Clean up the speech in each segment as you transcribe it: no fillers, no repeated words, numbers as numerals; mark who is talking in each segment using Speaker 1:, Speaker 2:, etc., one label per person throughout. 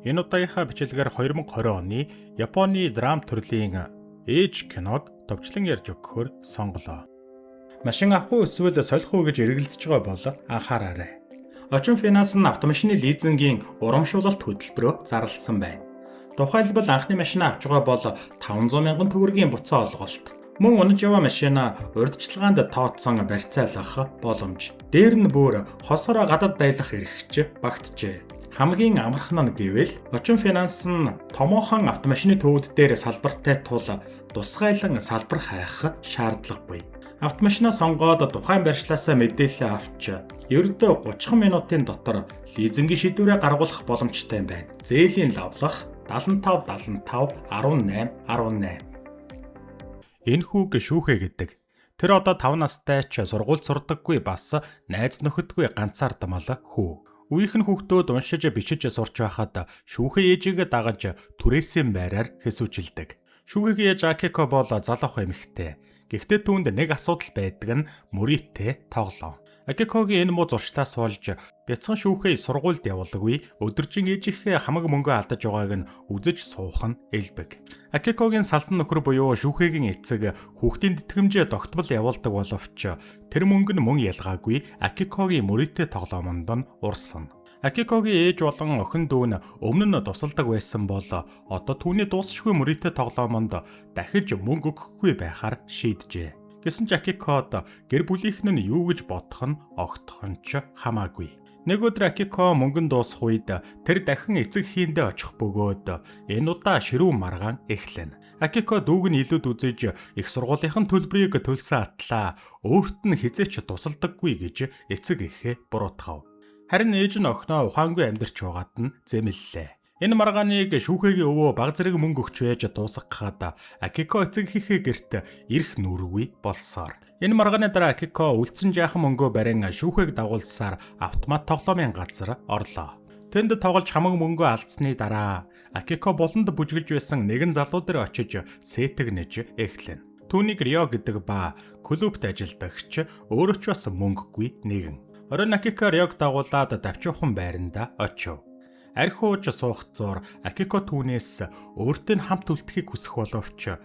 Speaker 1: Энэ удаагийнхаа бичлэгээр 2020 оны Японы драм төрлийн ээж киног товчлон ярьж өгөхөөр сонголоо. Машин авах уу эсвэл солих уу гэж эргэлзэж байгаа бол анхаараарай. Очин Финанс нь автомашины лизингийн урамшуулалт хөтөлбөрөө зарласан байна. Тухайлбал, анхны машина авч байгаа бол 500 мянган төгрөгийн буцаа олголт. Мөн унаж яваа машина урьдчилгаанд тооцсон барьцаалах боломж. Дээр нь бүр хосороо гадаад дайлах эрх ч багтжээ. Хамгийн амархан нь гэвэл Очин Финанс нь томоохон автомашины төвүүд дээр салбартай тул тусгайлан салбар хайх шаардлагагүй. Автомашина сонгоод, тухайн байршлаасаа мэдээлэл авч, ердөө 30 минутын дотор лизингийн шийдвэрээ гаргуулах боломжтой юм байна. Зээлийн лавлах 75 75 18 18. Энэ хүүг Шүүхэй гэдэг. Тэр одоо 5 настай ч сургууль сурдаггүй, бас найз нөхөдгүй ганцаардмал хүү. Үеийнх нь хүүхдүүд уншиж, бичиж сурч байхад Шүүхэй ээжигээ дагаж түрээсийн байраар хэсүүчилдэг. Шүүхэйгийн ээж Акико бол залуухан эмэгтэй. Гэхдээ түүнд нэг асуудал байдаг нь мөрийтэй тоглоом. Акикогийн энэ муу зуршлаас болж бяцхан Шүүхэй сургуульд явуулгүй, өдөржин ээжийнхээ хамаг мөнгөө алдаж байгааг нь үзэж суух нь элбэг. Акикогийн салсан нөхөр буюу Шүүхэйгийн эцэг хүүхдийн тэтгэмжээ тогтмол явуулдаг боловч тэр мөнгө нь мөн ялгаагүй Акикогийн мөрийтэй тоглоомонд нь урсан. Акикогийн ээж болон охин дүү нь өмнө нь тусалдаг байсан бол одоо түүний дуусшгүй мөрийтэй тоглоомонд дахиж мөнгө өгөхгүй байхаар шийджээ. Гэсэн ч Акикод гэр бүлийнх нь юу гэж бодох нь огтхон ч хамаагүй. Нэг өдөр Акико мөнгөн дуусах үед тэр дахин эцэг эхийн дээрээ очих бөгөөд энэ удаа ширүүн маргаан эхлэнэ. Акико дүүг нь илүүд үзэж, их сургуулийнхан төлбөрийг төлсөн атлаа өөрт нь хэзээ ч тусалдаггүй гэж эцэг эхээ буруутгав. Харин ээж нь охиноо ухаангүй амьдарч байгаад нь зэмлэлээ. Энэ маргааныг Шүүхэйгийн өвөө бага зэрэг мөнгө өгч байж дуусгахад Акико эцэг эхийнхээ гэрт ирэх нүүргүй болсоор. Энэ маргааны дараа Акико үлдсэн жаахан мөнгөө барин Шүүхэйг дагуулсаар автомат тоглоомын газар орлоо. Тэнд тоглож хамаг мөнгөө алдсны дараа Акико буланд бүжгэлж байсан нэгэн залуу дээр очиж сэтгэнэж эхлэнэ. Түүнийг Рио гэдэг ба клубт ажилладагч, өөрөө ч бас мөнгөгүй нэгэн. Оройн Акико Риог дагуулад давчуухан байранда очив. Архи ууж суух зуур Акико түүнээс өөртөө хамт үлдэхийг хүсэх боловч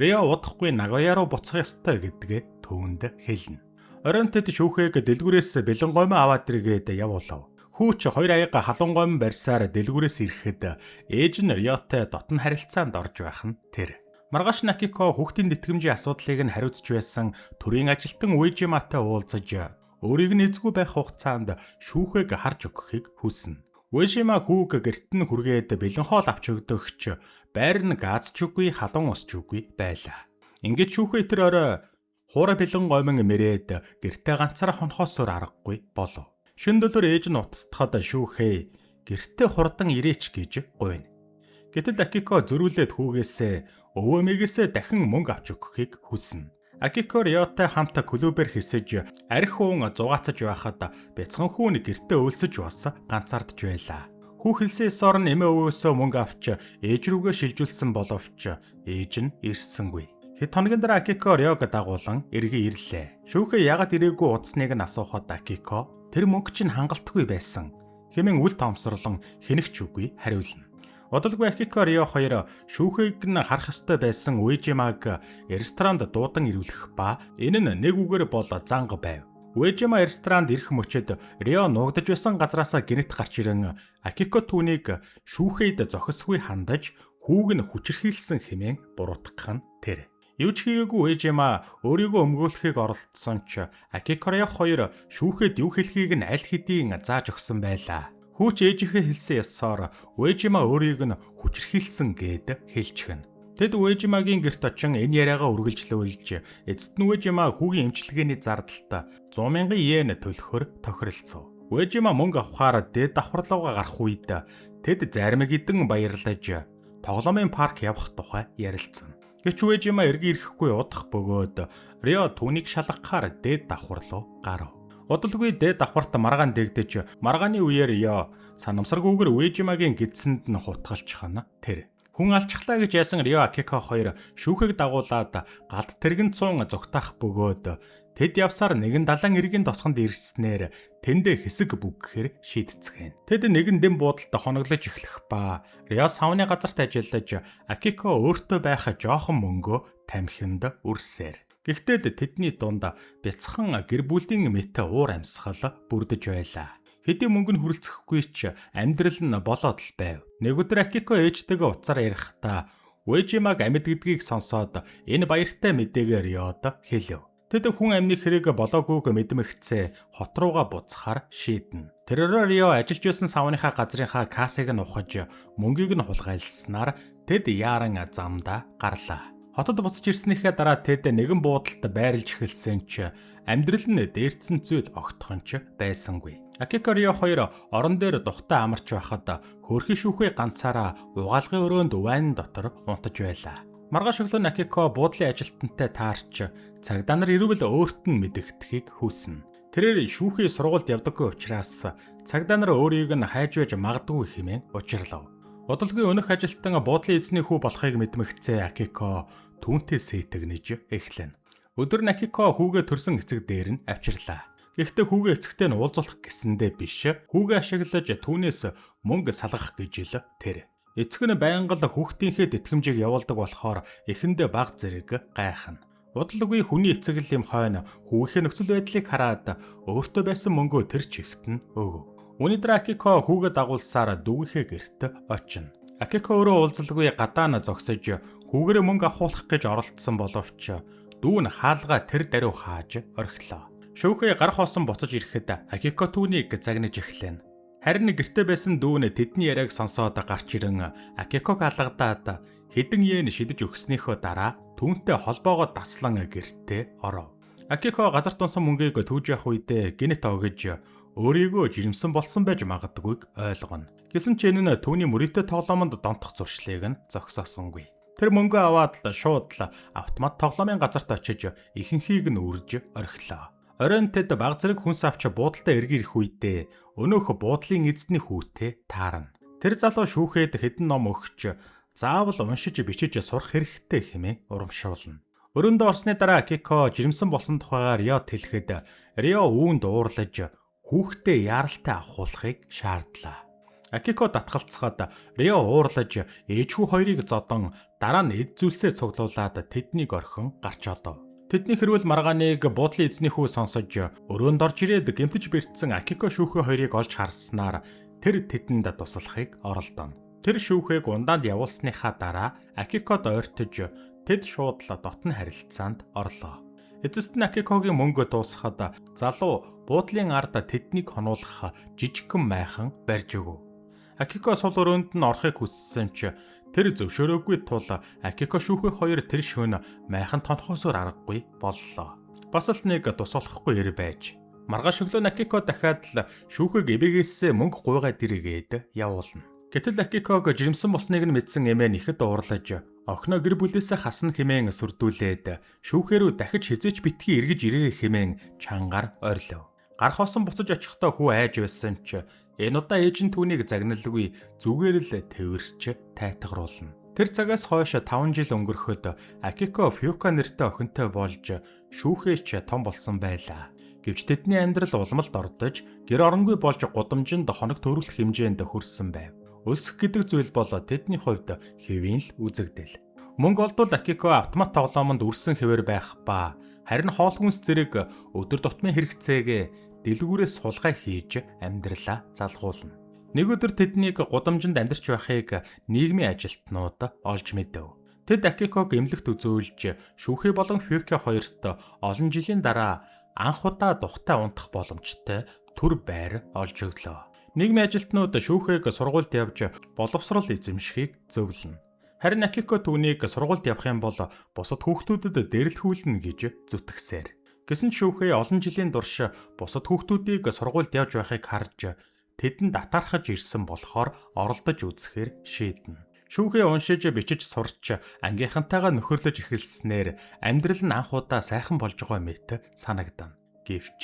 Speaker 1: Рио удахгүй Нагоя руу буцах ёстой гэдгээ түүнд хэлнэ. Оройн тэд Шүүхэйг дэлгүүрээс бэлэн гомь аваад иргээд явуулав. Хүү ч хоёр аяга халуун гомь барьсаар дэлгүүрээс ирэхэд ээж нь Риотой дотно харилцаанд орж байх нь тэр. Маргааш нь Акико хүүхдийн тэтгэмжийн асуудлыг нь хариуцж байсан төрийн ажилтан Уэжиматай уулзаж, өөрийг нь эзгүй байх хугацаанд Шүүхэйг харж өгөхийг хүснэ. Уэжима хүүг гэрт нь хүргээд бэлэн хоол авч өгдөгч байр нь газ ч үгүй, халуун ус ч үгүй байлаа. Ингээд Шүүхэй тэр орой хуурай бэлэн гомин мэрээд гэртээ ганцаараа хонохоос өөр аргагүй болов. Шөнө дөлөөр ээж нь утастахад Шүүхэй гэртээ хурдан ирээч гэж гуйна. Гэтэл Акико зөрүүлээд хүүгээсээ өвөө эмээгээсээ дахин мөнгө авч өгөхийг хүснэ. Акико Риотой хамт клубээр хэсэж, архи уун зугаацаж байхад бяцхан хүү нь гэртээ өлсөж бас ганцаардж байлаа. Хүү хэлсэн ёсоор нь эмээ өвөөсөө мөнгө авч ээж рүүгээ шилжүүлсэн боловч ээж нь ирсэнгүй. Хэд хоногийн дараа Акико Риог дагуулан эргэн ирлээ. Шүүхэй яагаад ирээгүй удсныг нь асуухад Акико тэр мөнгө чинь хангалтгүй байсан хэмээн үл тоомсорлон хэнэх ч үгүй хариулна. Удалгүй Акико, Рио хоёр Шүүхэйг нь харах ёстой байсан Уэжимаг ресторанд дуудан ирүүлэх ба энэ нь нэг үгээр бол занга байв. Уэжима ресторанд ирэх мөчид Рио нуугдаж байсан газраасаа гэнэт гарч ирэн Акико түүнийг Шүүхэйд зохисгүй хандаж, хүүг нь хүчирхийлсэн хэмээн буруутгах нь тэр. Юу ч хийгээгүй Уэжима өөрийгөө өмгөөлөхийг оролдсон ч Акико, Рио хоёр Шүүхэйд юу хэлэхийг нь аль хэдийн зааж өгсөн байлаа. Хүү ч ээжийнхээ хэлсэн ёсоор Уэжима өөрийг нь хүчирхийлсэн гээд хэлчихнэ. Тэд Уэжимагийн гэрт очин энэ яриагаа үргэлжлүүлж, эцэст нь Уэжима хүүгийн эмчилгээний зардалд 100 мянган йен төлөхөөр тохиролцов. Уэжима мөнгө авахаар дээд давхар руугаа гарах үед тэд зармиг идэн баярлаж, тоглоомын парк явах тухай ярилцсан. Гэвч Уэжима эргэн ирэхгүй удах бөгөөд Рио түүнийг шалгахаар дээд давхар руу гарав. Удалгүй дээд давхарт маргаан дэгдэж, маргааны үеэр Рио санамсаргүйгээр Уэжимагийн гэдсэнд нь хутгалчих нь тэр. Хүн алчхлаа гэж яасан Рио, Акико хоёр Шүүхэйг дагуулад галт тэргэнд цуун зугтаах бөгөөд Тэд явсаар нэгэн далайн эргийн тосгонд ирснээр тэндээ хэсэг бүггэхээр шийдцгээнэ. Тэд нэгэн дэм буудалд хоноглож эхлэх ба Рио савны газарт ажиллаж Акико өөртөө байх жоохон мөнгөө тамхинд үрсээр. Гэхдээ л тэдний дунд бяцхан гэр бүлийн мэт уур амьсгал бүрдэж байлаа. Хэдий мөнгө нь хүрэлцэхгүй ч амьдрал нь болоод л байв. Нэг өдөр Акико ээжтэйгээ уцаар ярихдаа Уэжимаг амьд гэдгийг сонсоод энэ баяртай мэдээгээр Риод хэлв. Тэд хүн амны хэрэг болоогүйг мэдмэгцээ хот руугаа буцахаар шийднэ. Тэрээр Рио ажиллаж байсан савныхаа газрынхаа кассыг нь ухаж мөнгийг нь хулгайлснаар тэд яаран замдаа гарлаа. Хотод буцаж ирснийхээ дараа тэд нэгэн буудалд байрлаж эхэлсэн ч амьдрал нь дээрдсэн зүйл огтхон ч байсангүй. Акико Рио хоёр орон дээр тухтай амарч байхад хөөрхий шүүхий ганцаараа угаалгын өрөөнд вайн дотор унтаж байлаа. Маргааш өглөө нь Акико буудлын ажилтнтай таарч цагдаа нар ирвэл өөрт нь мэдэгдэхийг хүснэ. Тэрээр шүүхий сургуульд явдаггүй учраас цагдаа нар өөрийг нь хайж байж магадгүй хэмээн учирлав. Удалгүй өнөх ажилтан буудлын эзний хүү болохыг мэдмэгцээ Акико түүнтэй сэтгэнэж эхлэнэ. Өдөр нь Акико хүүгээ төрсөн эцэг дээр нь авчирлаа. Гэхдээ хүүгээ эцэгтэй нь уулзуулах гэсэндээ биш. Хүүгээ ашиглаж түүнээс мөнгө салгах гэж л тэр. Эцэг нь байнга л хүүхдийнхээ тэтгэмжийг явуулдаг болохоор эхэндээ баг зэрэг гайхна. Удалгүй хүний эцэг л юм хойно хүүгийнхээ нөхцөл байдлыг хараад өөртөө байсан мөнгөө тэр чигт нь өгөв. Үүний дараа Акико хүүгээ дагуулсаар дүүгийнхээ гэрт очино. Акико өөрөө уулзалгүй гадаа нь зогсож хүүгээрээ мөнгө авахулах гэж оролдсон боловч дүү нь хаалгаа тэр даруй хааж орхилоо. Шүүхэй гар хоосон буцаж ирэхэд Акико түүнийг загнаж эхлэнэ. Харин гэрте байсан дүү нь тэдний яриаг сонсоод гарч ирэн Акиког алгадаад хэдэн йен шидэж өгснийхөө дараа түүнтэй холбоогоо таслан гэртээ оров. Акико газарт унсан мөнгийг түүж явах үедээ гэнэт огж өөрийгөө жирэмсэн болсон байж магадгүйг ойлгоно. Гэсэн ч энэ нь түүний мөрийтэй тоглоомонд донтох зуршлыг нь зогсоосонгүй. Тэр мөнгөө аваад л шууд л автомат тоглоомын газарт очиж ихэнхийг нь үрж орхилоо. Оройн тэд баг зэрэг хүнс авч буудалдаа эргэн ирэх үедээ өнөөх буудлын эзний хүүтэй таарна. Тэр залуу шүүхэд хэдэн ном өгч заавал уншиж бичиж сурах хэрэгтэй хэмээн урамшуулна. Өрөөндөө орсны дараа Акико жирэмсэн болсон тухайгаа Риод хэлэхэд Рио үүнд уурлаж хүүхдээ яаралтай авахуулахыг шаардлаа. Акико татгалцахад Рио уурлаж ээж хүү хоёрыг зодон дараа нь эд зүйлсээ цуглуулад тэднийг орхин гарч одов. Тэдний хэрүүл маргааныг буудлын эзний хүү сонсож өрөөнд орж ирээд гэмтэж бэртсэн Акико шүүхээ хоёрыг олж харснаар тэр тэдэнд туслахыг оролдоно. Тэр шүүхээг ундаанд явуулсныхаа дараа Акикод ойртож тэд шууд л дотно харилцаанд орлоо. Эцэст нь Акикогийн мөнгө дуусахад залуу буудлын ард тэднийг хонуулах жижигхэн майхан барьж өгөв. Акико сул өрөөнд нь орохыг хүссэн ч тэр зөвшөөрөөгүй тул Акико шүүхээ хоёр тэр шөнө майхан тонхосоор аргагүй боллоо. Бас л нэг тусуулахгүй эр байж. Маргааш өглөө нь Акико дахиад л шүүхээг эвээгээсээ мөнгө гуйгаад иргээд явуулна. Гэтэл Акиког жирэмсэн болсныг нь мэдсэн эмээ нь ихэд уурлаж охиноо гэр бүлээсээ хасна хэмээн сүрдүүлээд шүүхээ рүү дахиж хэзээ ч битгий эргэж ирээрэй хэмээн чангаар орилов. Гар хоосон буцаж очихдоо хүү айж байсан ч энэ удаа ээж нь түүнийг загналгүй зүгээр л тэвэрч тайтгаруулна. Тэр цагаас хойш 5 жил өнгөрөхөд Акико Фюка нэртэй охинтой болж шүүхээ ч том болсон байлаа. Гэвч тэдний амьдрал улмалд ордож гэр оронгүй болж гудамжинд хоног төрүүлэх хэмжээнд хүрсэн байв. Өлсөх гэдэг зүйл бол тэдний хувьд хэвийн л үзэгдэл. Мөнгө олдвол Акико автомат тоглоомонд үрсэн хэвээр байх ба харин хоол хүнс зэрэг өдөр тутмын хэрэгцээгээ дэлгүүрээс сулгай хийж амьдралаа залгуулна. Нэг өдөр тэднийг гудамжинд амьдарч байхыг нийгмийн ажилтнууд олж мэдэв. Тэд Акиког эмнэлэгт үзүүлж шүүхий болон Фюке хоёрт олон жилийн дараа анх удаа тухтай унтах боломжтой төр байр олж өглөө. Нийгмийн ажилтнууд шүүхээг сургуульд явж боловсрол эзэмшихийг зөвлөнө. Харин Акико түүнийг сургуульд явах юм бол бусад хүүхдүүдэд дээрлэхүүлнэ гэж зүтгэсээр. Гэсэн ч шүүхээ олон жилийн турш бусад хүүхдүүдийг сургуульд явж байхыг харж тэдэнд атаархаж ирсэн болохоор оролдож үзэхээр шийднэ. Шүүхээ уншиж бичиж сурч ангийнхантайгаа нөхөрлөж эхэлснээр амьдрал нь анх удаа сайхан болж байгаа мэт санагдана. Гэвч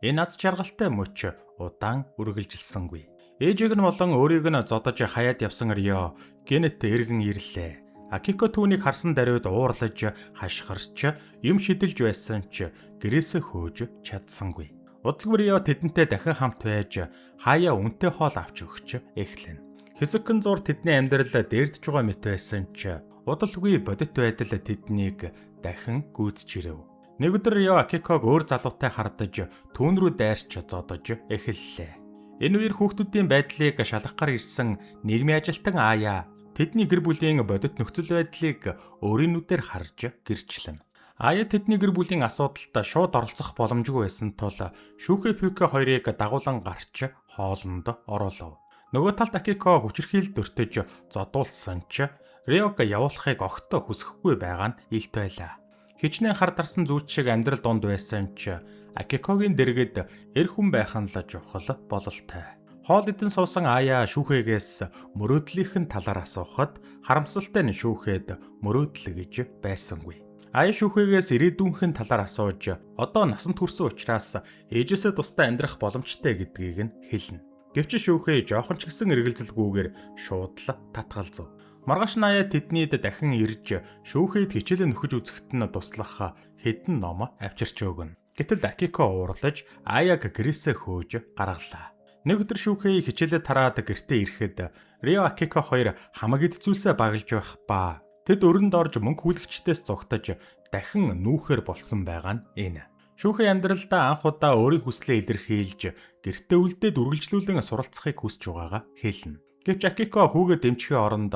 Speaker 1: энэ аз жаргалтай мөч удаан үргэлжилсэнгүй. Ээжийг нь болон өөрийг нь зодож хаяад явсан Рио гэнэт эргэн ирлээ. Акико түүнийг харсан даруйд уурлаж, хашгирч, юм шидэлж байсан ч гэрээсээ хөөж чадсангүй. Удалгүй Рио тэдэнтэй дахин хамт байж хаяа үнэтэй хоол авч өгч эхлэнэ. Хэсэгхэн зур тэдний амьдрал дээрдэж байгаа мэт байсан ч удалгүй бодит байдал тэднийг дахин гүйцэж ирэв. Нэг өдөр Рио Акиког өөр залуутай хардаж түүн рүү дайрч зодож эхэллээ. Энэ үеэр хүүхдүүдийн байдлыг шалгахаар ирсэн нийгмийн ажилтан Ая тэдний гэр бүлийн бодит нөхцөл байдлыг өөрийн нүдээр харж гэрчлэнэ. Ая тэдний гэр бүлийн асуудалд шууд оролцох боломжгүй байсан тул Шүүхэй Фүкэ хоёрыг дагуулan гарч хоолнд оруулав. Нөгөө талд Акико хүчирхийлэлд өртөж зодуулсан ч Риог явуулахыг огт хүсэхгүй байгаа нь илт байлаа. Хичнээн хар дарсан зүйч шиг амьдрал дунд байсан ч Акикогийн дэргэд эр хүн байх нь л чухал бололтой. Хоол идэн суусан Ая Шүүхэгээс мөрөөдлийнх нь талаар асуухад харамсалтай нь Шүүхэд мөрөөдөл гэж байсангүй. Ая Шүүхэгээс ирээдүйнх нь талаар асууж одоо насанд хүрсэн учраас ээжээсээ тусдаа амьдрах боломжтой гэдгийг нь хэлнэ. Гэвч Шүүхэй жоохон ч гэсэн эргэлзэлгүйгээр шууд л татгалзав. Маргааш нь Ая тэднийд дахин ирж Шүүхэйд хичээлээ нөхөж үзэхэд нь туслах хэдэн ном авчирч өгнө. Гэтэл Акико уурлаж Аяг гэрээсээ хөөж гаргалаа. Нэг өдөр Шүүхэй хичээлээ тараад гэртээ ирэхэд Рио Акико хоёр хамаг эд зүйлсээ баглаж байх ба тэд өрөнд орж мөнгө хүлэгчдээс зугтаж дахин нүүхээр болсон байгаа нь энэ. Шүүхэй амьдралдаа анх удаа өөрийн хүслээ илэрхийлж гэртээ үлдээд үргэлжлүүлэн суралцахыг хүсэж байгаагаа хэлнэ. Гэвч Акико хүүгээ дэмжихийн оронд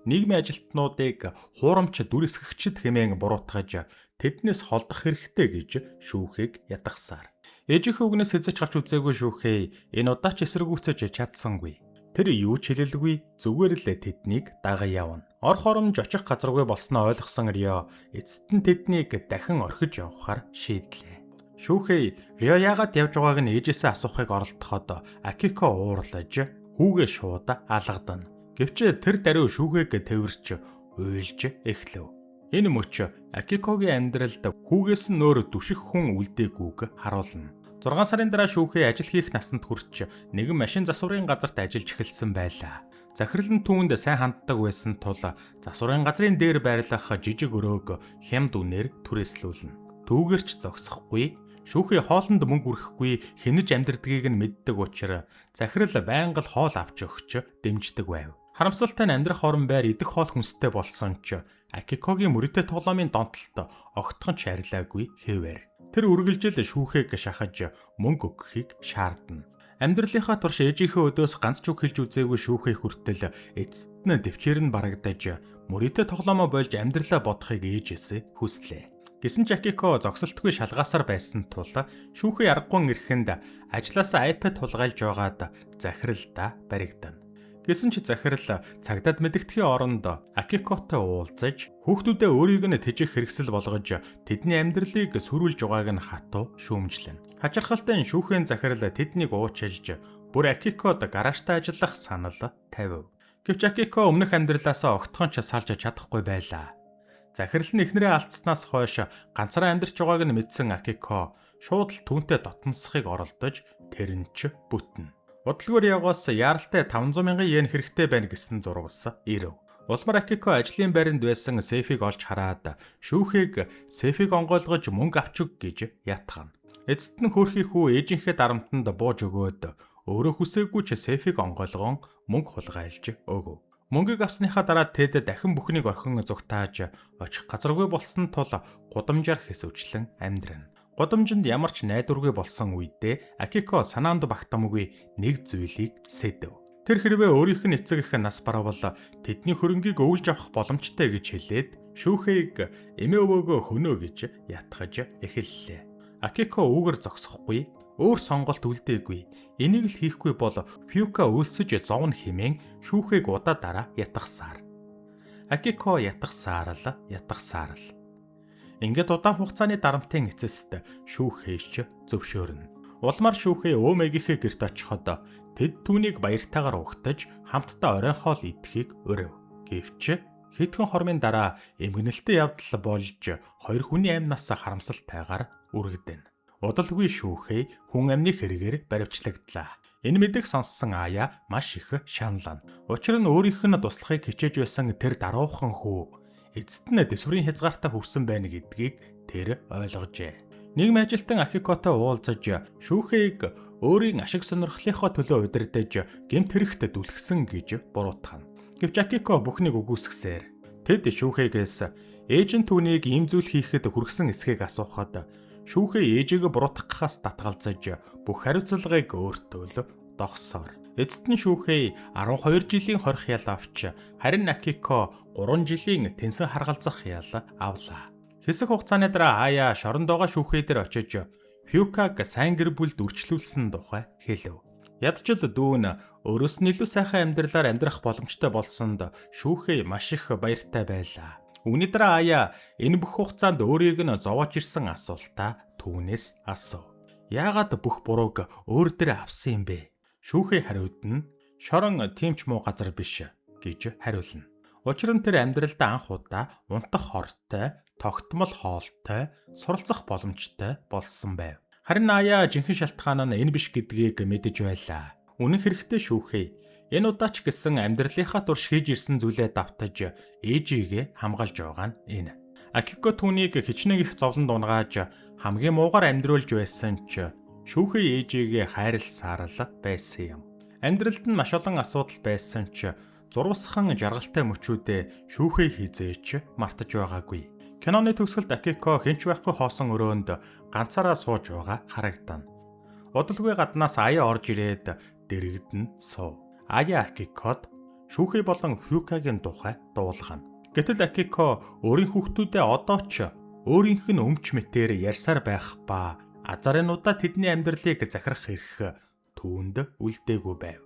Speaker 1: нийгмийн ажилтнуудыг хуурамч дүрсгэгчид хэмээн буруутгаж тэднээс холдох хэрэгтэй гэж Шүүхийг ятгахсаар. Ээжийнхээ үгнээс хэзээ ч гарч үзээгүй Шүүхэй энэ удаа ч эсэргүүцэж чадсангүй. Тэр юу ч хэлэлгүй, зүгээр л тэднийг даган явна. Орох оромж очих газаргүй болсноо ойлгосон Рио эцэст нь тэднийг дахин орхиж явахаар шийдлээ. Шүүхэй Рио яагаад явж байгааг нь ээжээсээ асуухыг оролдоход Акико уурлаж хүүгээ шууд алгадана. Гэвч тэр даруй Шүүхэйг тэвэрч уйлж эхлэв. Энэ мөч Акикогийн амьдралд хүүгээс нь өөр дүших хүн үлдээгүйг харуулна. 6 сарын дараа Шүүхэй ажил хийх насанд хүрч нэгэн машин засварын газарт ажиллаж эхэлсэн байлаа. Захирал нь түүнд сайн ханддаг байсан тул засварын газрын дээр байрлах жижиг өрөөг хямд үнээр түрээслүүлнэ. Түүгээр ч зогсохгүй Шүүхэй хоолнд мөнгө өрөхгүй хинэж амьдрдгийг нь мэддэг учраас захирал байнга л хоол авч өгч дэмждэг байв. Харамсалтай нь амьдрах орон байр идэх хоол хүнстэй болсон ч Акикогийн мөрөдөө тоглоомын донтолт огтхон ч арилаагүй хэвээр. Тэр үргэлжил Шүүхэйг шахаж мөнгө өгөхийг шаардна. Амьдралынхаа турш ээжийнхээ өдөөс ганц ч үг хэлж үзээгүй Шүүхэй хүртэл эцэст нь төвчээр нь барагдаж мөрөдөө тоглоомоо болж амьдралаа бодохыг ээжээсээ хүслээ. Гэсэн ч Акико зогсолтгүй шалгаасаар байсан тул Шүүхэй аргагүй ирэхэнд ажлаасаа iPad хулгайлж байгаад захиралдаа баригдана. Гэсэн ч захирал цагдаад мэдэгдэхийн оронд Акикотой уулзаж хүүхдүүдээ өөрийг нь тэжих хэрэгсэл болгож тэдний амьдралыг сөрүүлж байгааг нь хатуу шүүмжлэнэ. Хачирхалтай шүүхийн захирал тэднийг уучлж бүр Акикод гаражтай ажиллах санал тавив. Гэвч Акико өмнөх амьдралаасаа огтхон ч салж чадахгүй байлаа. Захирал нь эхнэрээ алдснаас хойш ганцаараа амьдарч байгааг нь мэдсэн Акико шууд л түүнтэй дотносхыг оролдож тэр нь ч бүтнэ. Удалгүй Риогоос яаралтай 500 мянган йен хэрэгтэй байна гэсэн зурвас ирэв. Улмаар Акико ажлын байранд байсан сейфийг олж хараад Шүүхэйг сейфийг онгойлгож мөнгө авч өг гэж ятгана. Эцэст нь хөөрхий хүү ээжийнхээ дарамтанд бууж өгөөд өөрөө хүсээгүй ч сейфийг онгойлгон мөнгө хулгайлж өгөв. Мөнгийг авсныхаа дараа тэд дахин бүхнийг орхин зугтааж очих газаргүй болсон тул гудамжаар хэсвчлэн амьдрна. Гудамжинд ямар ч найдваргүй болсон үедээ Акико санаанд багтамгүй нэг зүйлийг сэдэв. Тэр хэрвээ өөрийнх нь эцэг эх нас барвал тэдний хөрөнгийг өвлж авах боломжтой гэж хэлээд Шүүхэйг эмээ өвөөгөө хөнөө гэж ятгаж эхэллээ. Акико үүгээр зогсохгүй, өөр сонголт үлдээгүй. Энийг л хийхгүй бол Фюка өлсөж зовно хэмээн Шүүхэйг удаа дараа ятгахсаар. Акико ятгахсаар л ятгахсаар л. Ингээд удаан хугацааны дарамтын эцэст Шүүхэй ч зөвшөөрнө. Улмаар Шүүхэй өөмэгийнхээ гэрт очиход тэд түүнийг баяртайгаар угтаж хамтдаа оройн хоол идэхийг урив. Гэвч хэдхэн хормын дараа эмгэнэлтэй явдал болж хоёр хүний амнаас харамсалтайгаар үргэдэнэ. Удалгүй Шүүхэй хүн амны хэрэгээр баривчлагдлаа. Энэ мэдээг сонссон Ая маш их шанална. Учир нь өөрийнх нь туслахыг хичээж байсан тэр даруухан хүү Эцэст нь дэсврийн хязгаартаа хүрсэн байна гэдгийг тэр ойлгожээ. Нийгмийн ажилтан Акикотой уулзаж Шүүхэйг өөрийн ашиг сонирхлынхоо төлөө удирдах гэмт хэрэгт дүлгсэн гэж буруутгана. Гэвч Акико бүхнийг үгүйсгэсээр тэд Шүүхэйгээс ээж нь түүнийг ийм зүйл хийхэд хүргэсэн эсхийг асуухад Шүүхэй ээжигээ буруутгахаас татгалзаж бүх хариуцлагыг өөртөө л догсоор. Эцэст нь Шүүхэй 12 жилийн хорих ял авч харин Акико 3 жилийн тэнсэн харгалзах ял авлаа. Хэсэг хугацааны дараа Ая шорондоогоо Шүүхэй дээр очиж Фюкаг сайн гэр бүлд үрчлүүлсэн тухай хэлэв. Ядчил дүү нь өөрөөс нь илүү сайхан амьдралаар амьдрах боломжтой болсонд Шүүхэй маш их баяртай байлаа. Үүний дараа Ая энэ бүх хугацаанд өөрийг нь зовоож ирсэн асуултаа түүнээс асуув. Яагаад бүх бурууг өөр дээр авсан юм бэ? Шүүхэй хариуд нь шорон тийм ч муу газар биш гэж хариулна. Учир нь тэр амьдралдаа анх удаа унтах хортой, тогтмол хоолтой, суралцах боломжтой болсон байв. Харин Ая жинхэнэ шалтгаан нь энэ биш гэдгийг мэдэж байлаа. Үнэн хэрэгтээ Шүүхэй энэ удаа ч гэсэн амьдралынхаа турш хийж ирсэн зүйлээ давтаж ээжигээ хамгаалж байгаа нь энэ. Акико түүнийг хичнээн их зовлонд унгааж хамгийн муугаар амьдруулж байсан ч Шүүхэй ээжигээ хайрласаар л байсан юм. Амьдралд нь маш олон асуудал байсан ч зурвасхан жаргалтай мөчүүдээ Шүүхэй хэзээ ч мартаж байгаагүй. Киноны төгсгөлд Акико хэн ч байхгүй хоосон өрөөнд ганцаараа сууж байгаа харагдана. Удалгүй гаднаас Ая орж ирээд дэргэдэн суув. Ая Акикод Шүүхэй болон Фюкагийн тухай дуулгана. Гэтэл Акико өөрийн хүүхдүүдээ одоо ч өөрийнх нь өмч мэтээр ярьсаар байх ба азарынуудаа тэдний амьдралыг захирах эрх түүнд үлдээгүй байв.